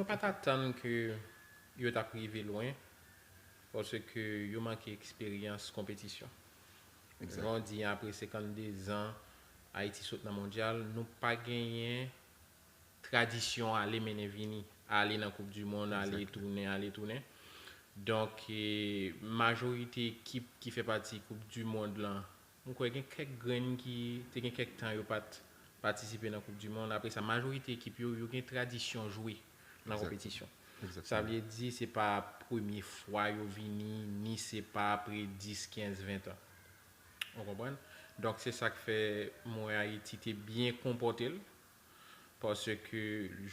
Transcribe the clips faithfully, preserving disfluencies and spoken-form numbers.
Mwen pa t atann ke yo t ap rive lwen, paske yo manke eksperyans konpetisyon. Jan w di, apre senkannde zan Ayiti sot nan mondyal, nou pa genyen tradisyon ale mennen vini, ale nan Koup di Mond, ale tounen, ale tounen. Donk, e, majorite ekip ki fè pati Koup di Mond lan, mwen kwè gen kèk grenn ki te gen kèk tan yo pa t patisipe nan Koup di Mond. Apre sa, majorite ekip yo, yo gen tradisyon jwe nan konpetisyon. Sa vle di, se pa premye fwa yo vini, ni se pa apre dis, kenz, ven tan. Ou konprann? Donk, se sa k fè mwen Ayiti te byen konpòte l. Paske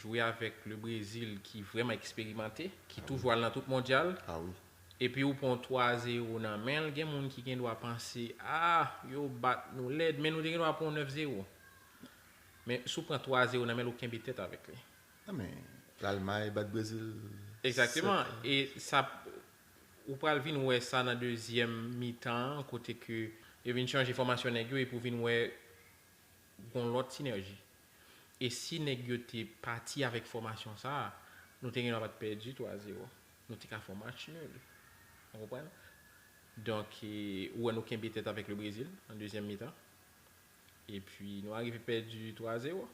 jwe avèk le Brezil ki vrèman eksperimante, ki toujou al nan tout mondyal, epi ou pran twa zewo nan men l, gen moun ki gen dwa panse, ah, yo bat nou lèd, men nou te gen dwa pran nèf zewo. Men si w pran twa zewo nan men l, ou kenbe tèt avèk li. Non, men Lalmay bat Brezil. Egzakteman. E sa, ou pral vin wè sa nan dezyèm mitan an, kote ke yo vin chanje fòmasyon nèg yo, epi w vin wè gon lòt sinèji. E si nèg yo te pati avèk fòmasyon sa a, nou te gen dwa pa t pèdi twa zewo. Nou te ka fè yon match nul. Ou konprann? Donk, e, ou wè nou kenbe tèt avèk le Brezil an dezyèm mitan. Epi, nou arive pèdi twa zewo.